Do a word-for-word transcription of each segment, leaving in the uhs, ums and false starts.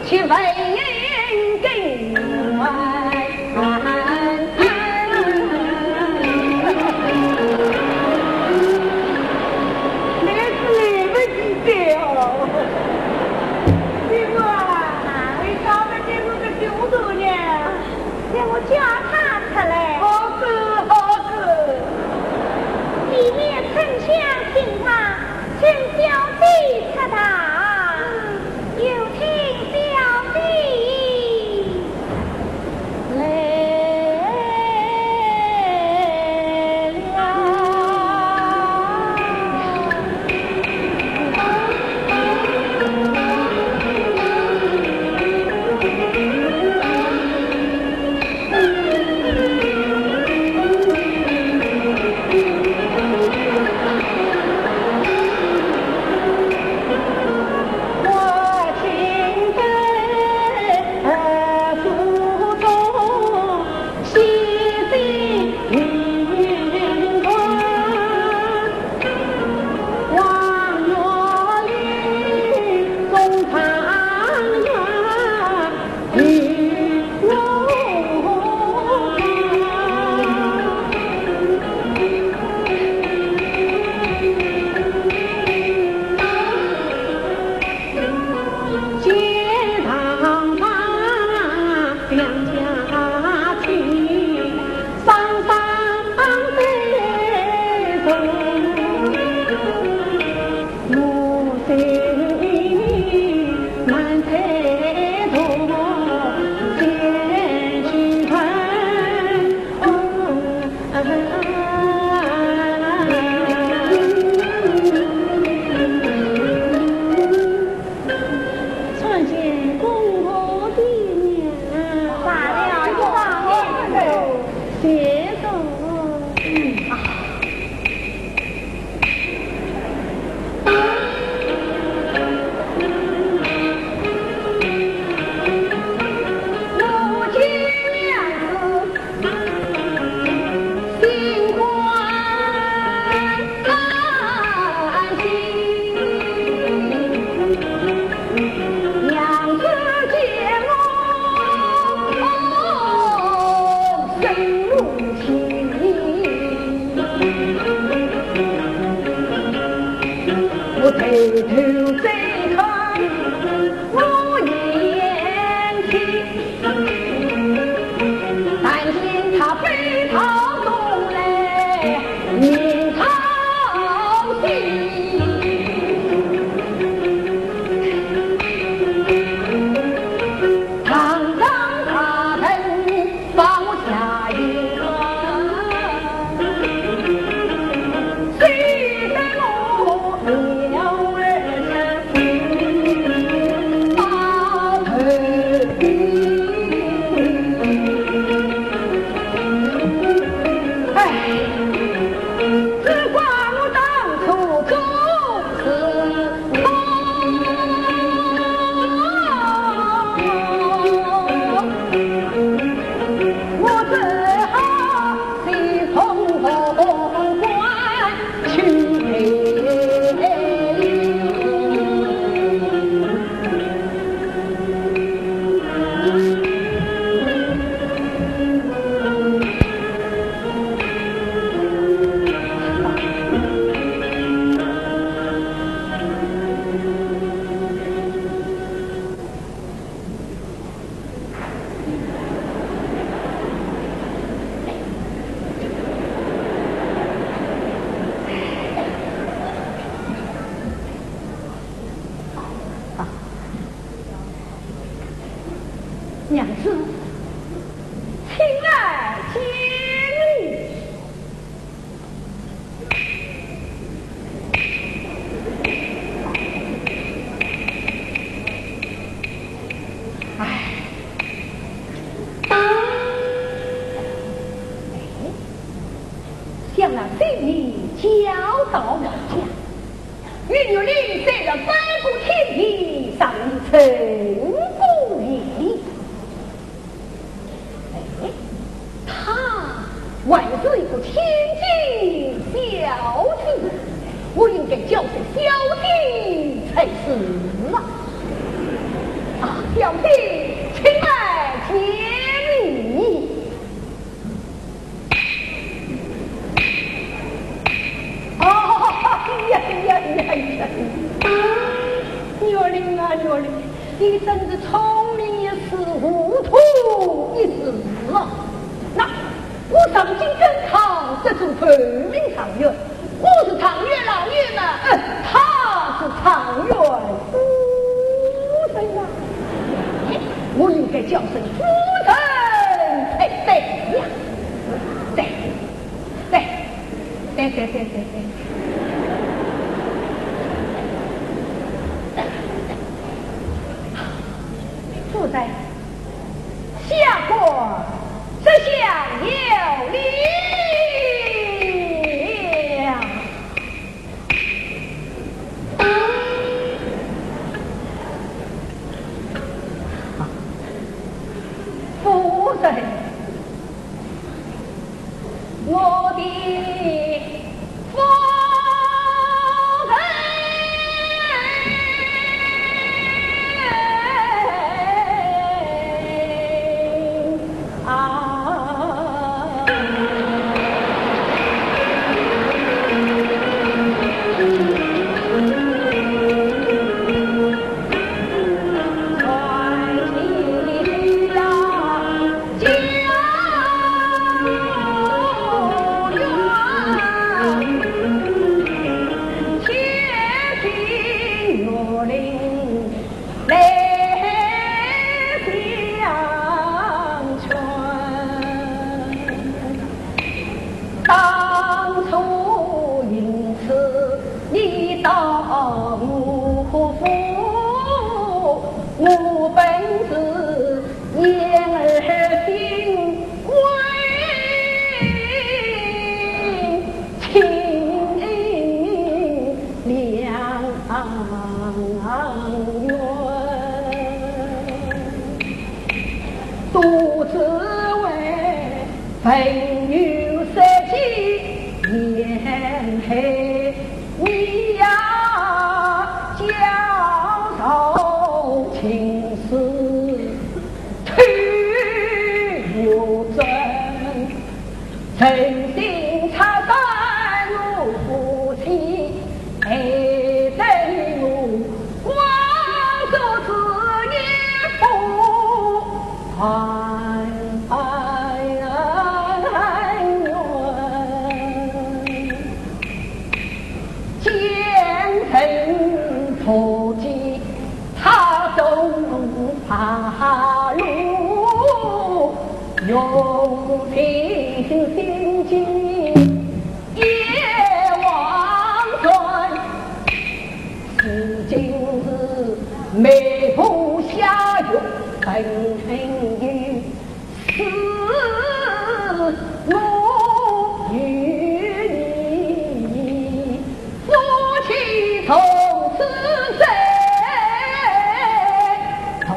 去问根源。那是来不及的哦。师傅啊，你找不见我的师傅呢？让我叫他出来。好个，好个。里面沉香清茶，请小姐出堂。 有请小姐来了。娘子，请来见礼。哎，想那些年交到王家，与玉林虽然翻过天地，尚未成功于你。 哎，她还是一个千金小姐，我应该叫声小姐才是啊。啊，小弟，请来见礼。哦，呀呀呀呀！玉林啊，玉林，你真是聪明一世，糊涂一世啊！那我上京赶考，得中头名状元， 我是状元老爷嘛，呃，她是状元夫人啊。哎，我应该叫声夫人才对呀。对，对，对，对，对，对，对。夫人， 下官这厢有礼。夫人， 我的夫人。啊，当初因此你到我府，我本是言而心归，情两远。 都只为朋友设计陷害你呀，教导情事推又真。 诚心拆散我夫妻，害得我光祖之业不团圆。奸臣图计， 他东爬路，用尽心机也枉然。如今是眉目下有本有 是我与你夫妻从此在团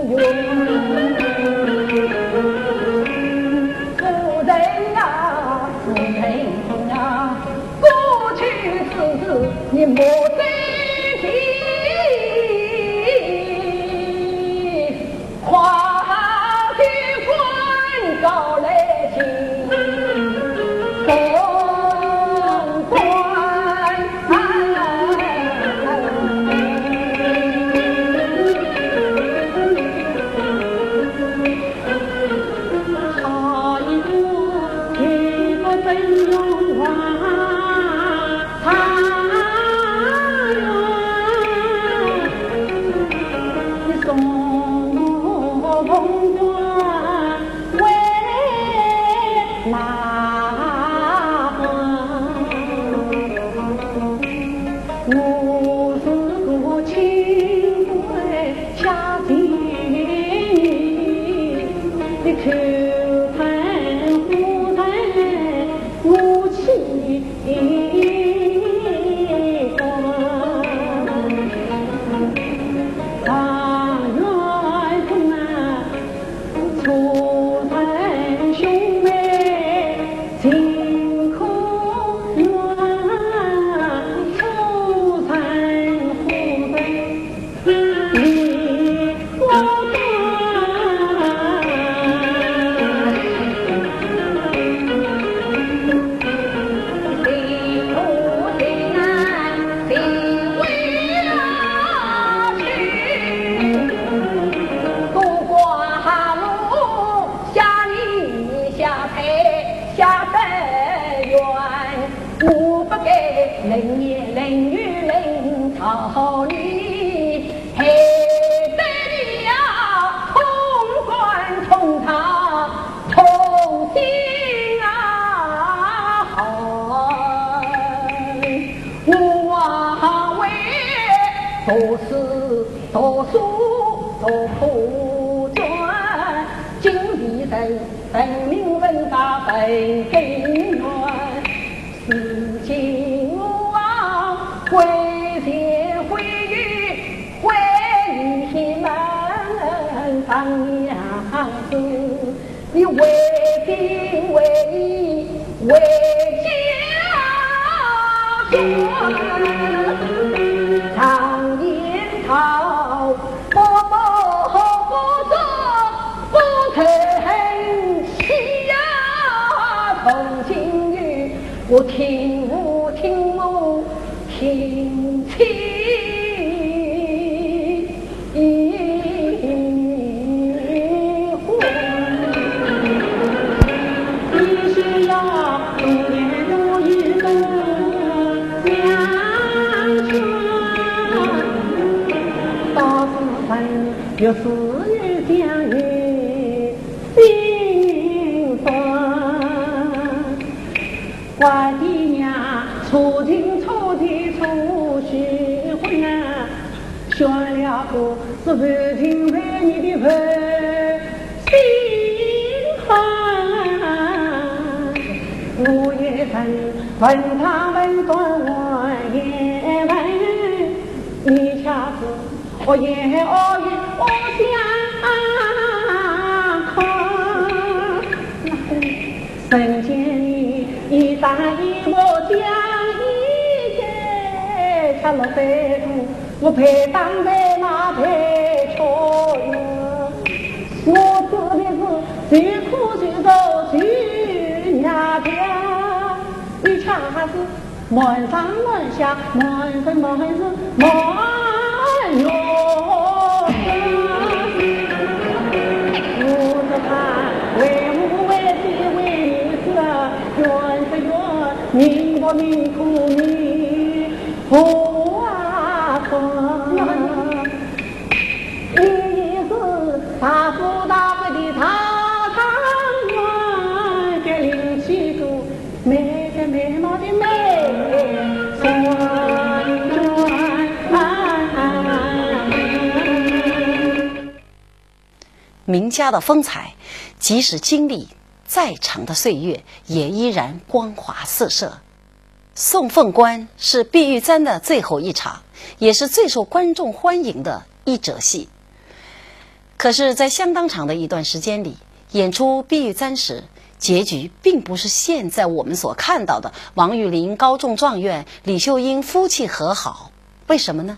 圆。夫人啊，夫人啊，过去之事你莫再提。 快好你害得你呀，通官通他通心啊！好，我为读书读书读破卷，今日人人民文化本根源。 如今我啊，为钱为欲，为你们当娘子，你为兵为义，为家国，常言道，不不不说，不曾 我听我听我听清。心酸。我的娘，初情初的初许婚啊，选了个是半情半意的负心汉。我也曾问长问短问也问，你却是 哦耶哦耶哦想看。人间里一搭一我讲一些，吃了三顿，我陪当陪那陪吃哟。我指的是最苦最受最压的，你却是 满上满下，满身满是满月。我说他为父为子为你死啊，冤是冤，命不命苦命苦啊苦。你是大富大贵的大状元，这灵气股 美的美貌的美。名家的风采，即使经历再长的岁月，也依然光华四射。《送凤冠》是毕玉簪的最后一场，也是最受观众欢迎的一折戏。 可是，在相当长的一段时间里，演出《碧玉簪》时，结局并不是现在我们所看到的王玉林高中状元、李秀英夫妻和好。为什么呢？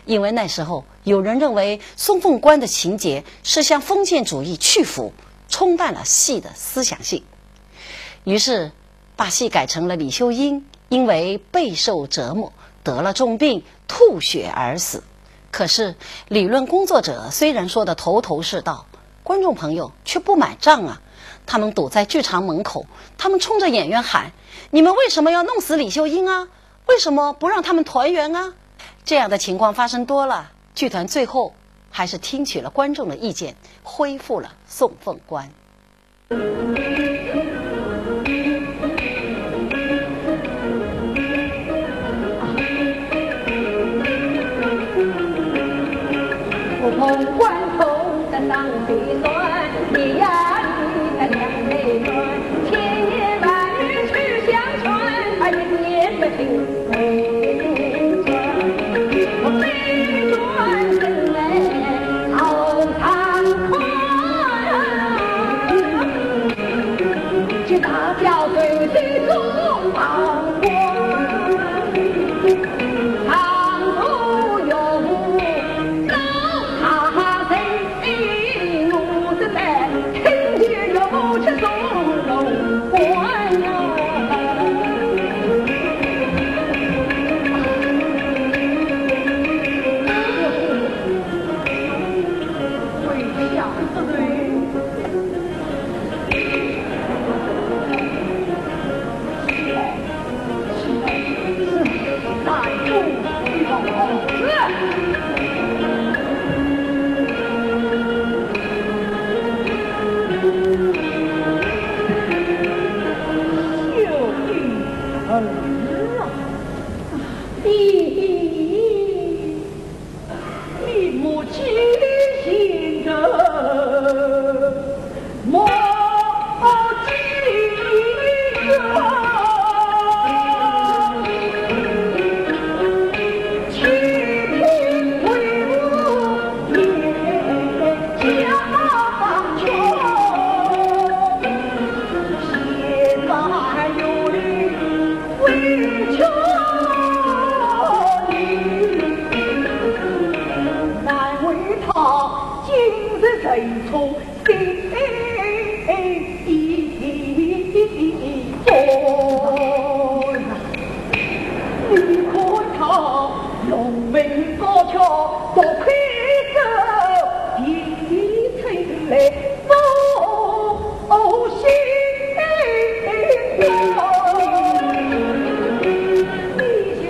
因为那时候有人认为《送凤冠》的情节是向封建主义屈服，冲淡了戏的思想性。于是， 把戏改成了李秀英因为备受折磨，得了重病，吐血而死。可是，理论工作者虽然说得头头是道，观众朋友却不买账啊！他们堵在剧场门口，他们冲着演员喊：“你们为什么要弄死李秀英啊？为什么不让他们团圆啊？”这样的情况发生多了，剧团最后还是听取了观众的意见，恢复了《送凤冠》。难为他今日才从心中。你看他龙门高挑，多亏这地吹来风。 哦，心中，你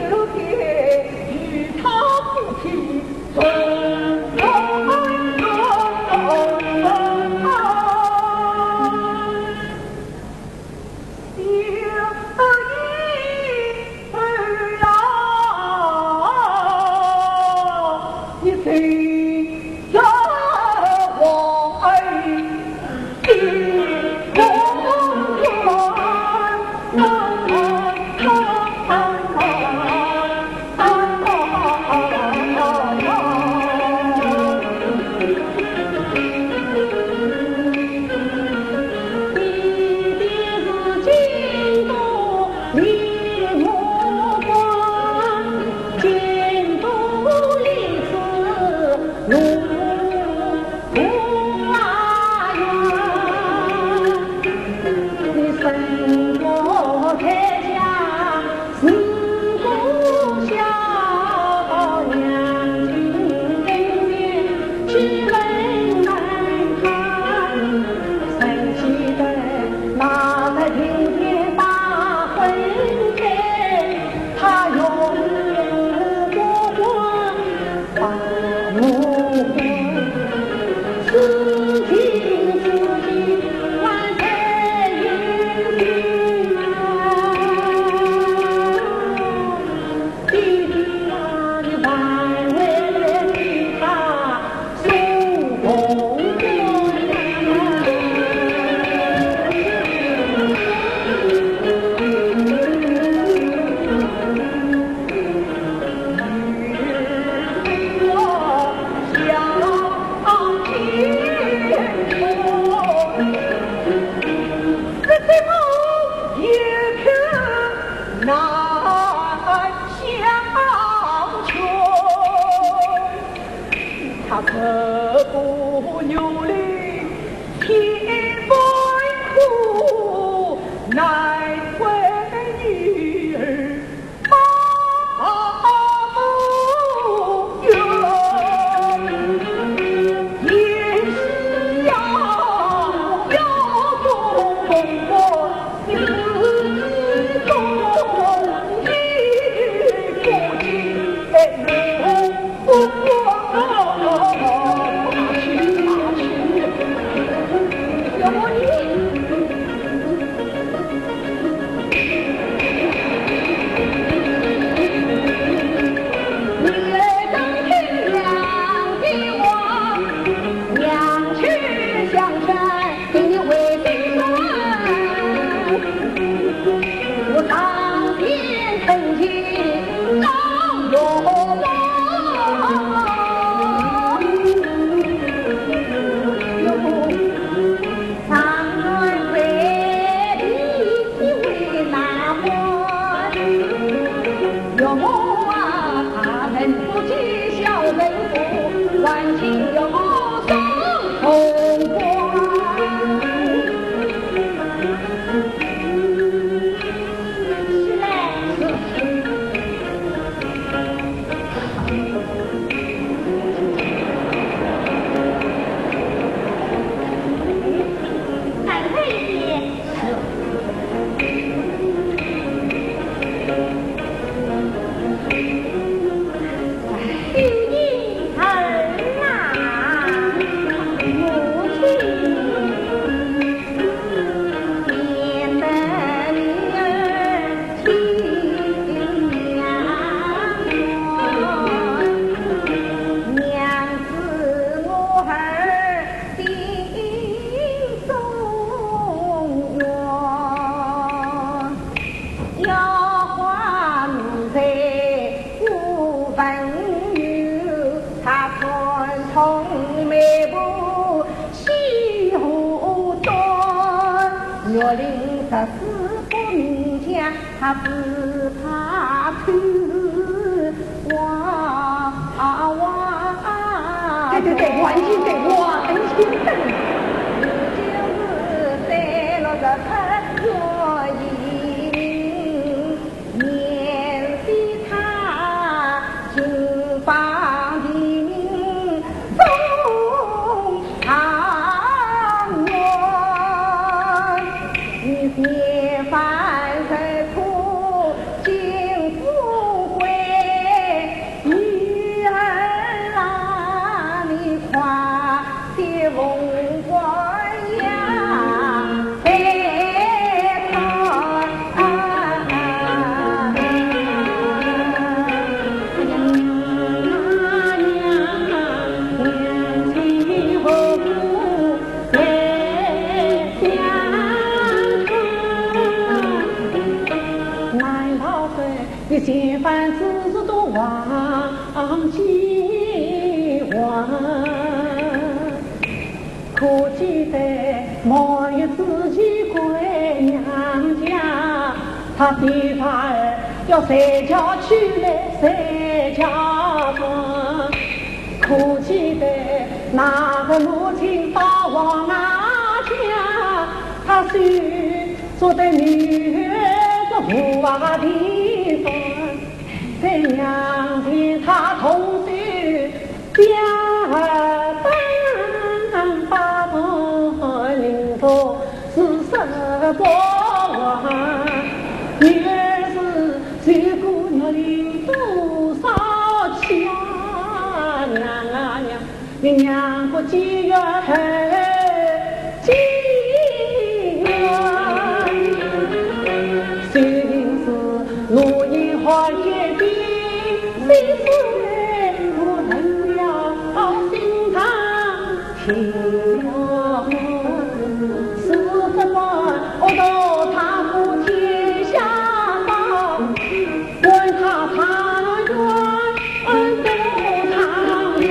就别与他夫妻重逢。 他刻骨流离千般苦，难为女儿报母冤。也是要，要做公公，你是公公，你不听。十四个名将，他只怕偷望望。对对对，完全对，完全对。就是三六十八月移民， 联系他金邦地名中状元，你千万受苦尽富贵，女儿啊，你快些凤冠呀！ 你千万只是都忘记我。 可记得末日之际归娘家，他的孩儿要随叫娶来随叫妆。可记得那个母亲到王家，她手做的女儿的无话的妆，在娘前她同手 表当八宝玲珑四十八环，女儿是受过玉林多少气啊，娘啊娘，你娘不解怨，解怨。虽然是 我也好一点，岁数不能了，心上停了。四十八，我到他夫妻下到，管他长远，不长远。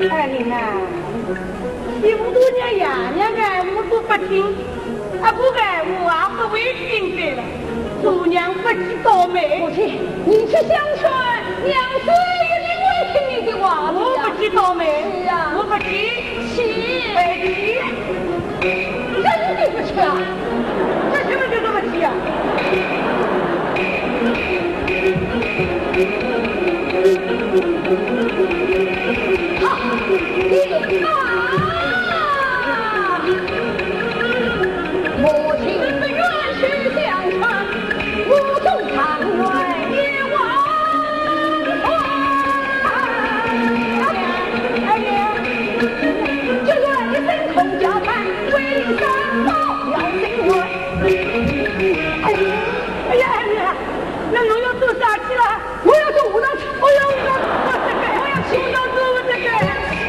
哎，林啊， 媳妇大娘爷娘个闲话都不听，阿婆个闲话也不会听的了。做娘不知倒霉。母亲，你去相劝，娘自有另外听你的话的呀。我不去，倒霉呀！我不去。去。哎，去。那你就不去啊？这什么叫做不去啊？好，你啊！母亲不愿去相劝， 武松状元也忘川。哎呀，哎呀，就说一声空交谈，为什么要心软？哎呀，哎呀，哎呀，那我要做啥去了？我要做武当去，我要武当做这个，我要去武当做这个，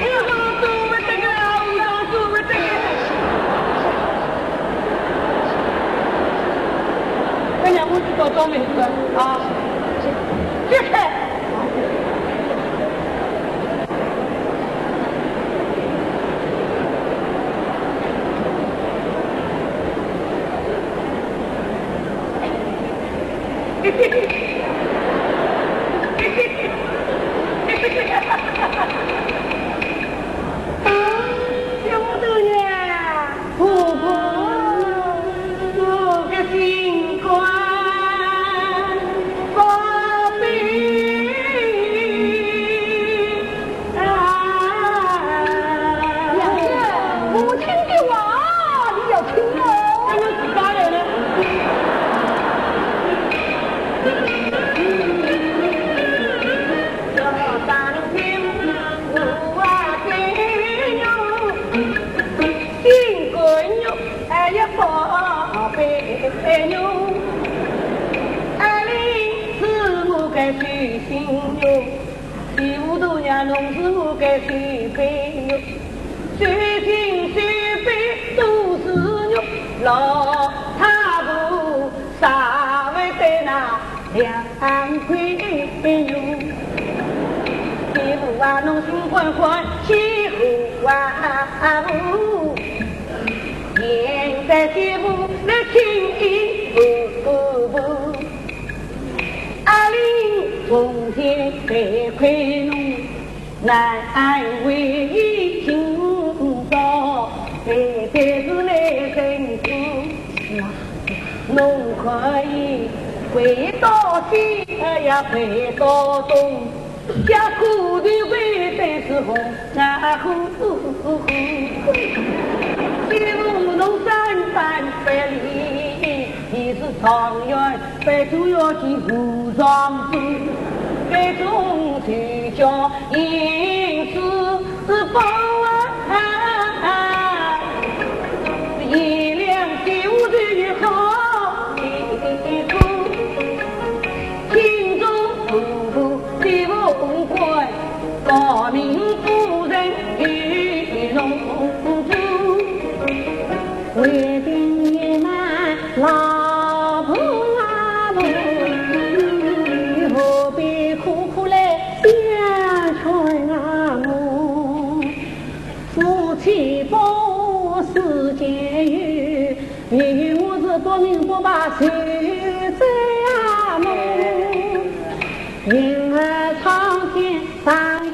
武当做这个，武当做这个。哎呀，我知道倒霉了啊！这个。啊，小姑娘。 婆婆，我个心肝宝贝啊！娘子，母亲的话，你要听哦。那我自家来了。 两块银，媳妇啊，侬心宽宽，媳妇啊，现在媳妇来请一步。阿玲从前得亏侬，难为情操，对对子来生苦。 侬可以回到西，哎呀，回到东，家苦的回得是红啊呼呼呼。媳妇侬三番百里，你是状元，百度要去武状子，百度去叫银子。 是宝啊，一两九十一好一个，心中不服李凤官，高明夫人与侬争。为定你那老婆啊婆，你何必苦苦来相劝啊我？ 夫妻百世间有，唯有我是不明不白谁在啊梦。云儿苍天上一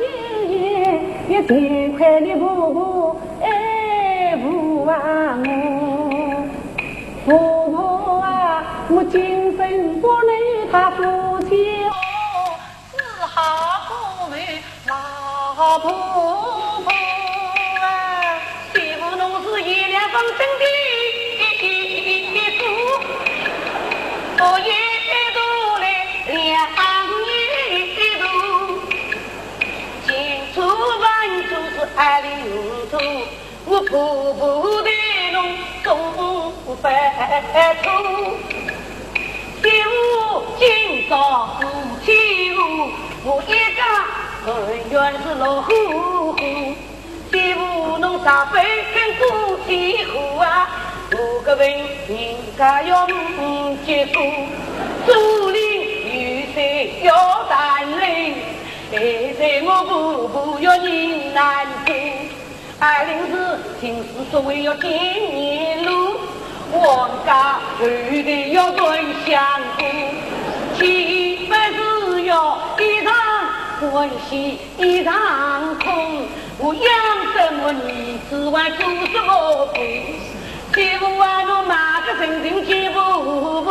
眼，也幸亏你婆婆爱护啊我。婆婆啊，我今生不能与他夫妻哦。 只好过问老婆婆啊，媳妇侬是贤良方正的主，我也读了两年读，进出房就是爱领读。 我婆婆待侬总不错，媳妇今朝夫妻和，我一家团圆是乐呵呵。媳妇侬啥非跟夫妻和啊，我个问人家要结果，竹林有水要担水，现在我婆婆要人难过。 阿玲是情是所谓要见面路，王家后代要断香火，岂不是要一场喜一场空，我养什么儿子还做什么官？媳妇啊，我马个人情几步步，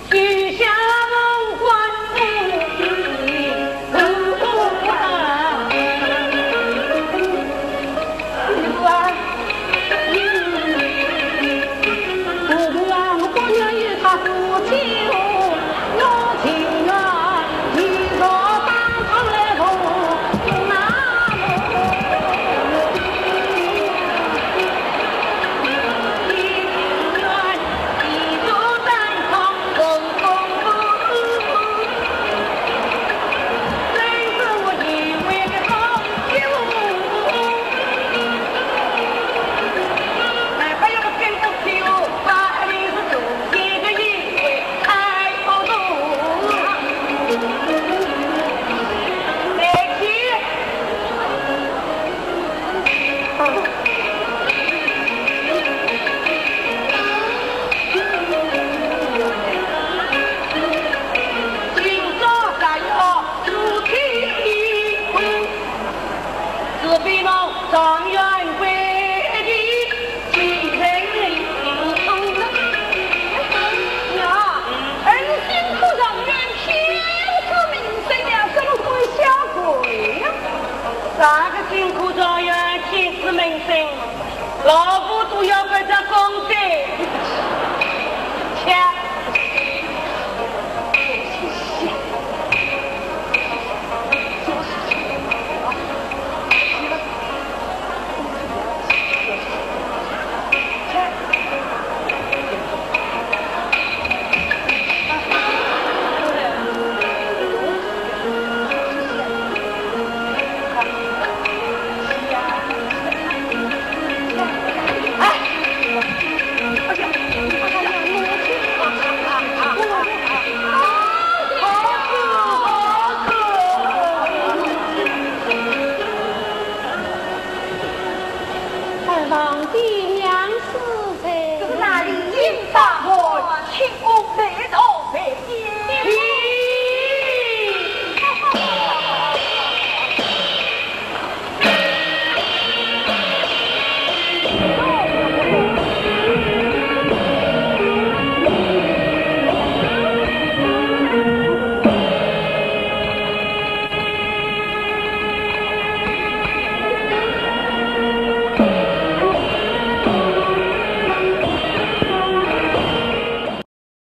许下门关。啊，媳妇啊，呀，恩辛苦状元，天赐名声呀，怎么会下跪呀？啥个辛苦状元，天赐名声？老夫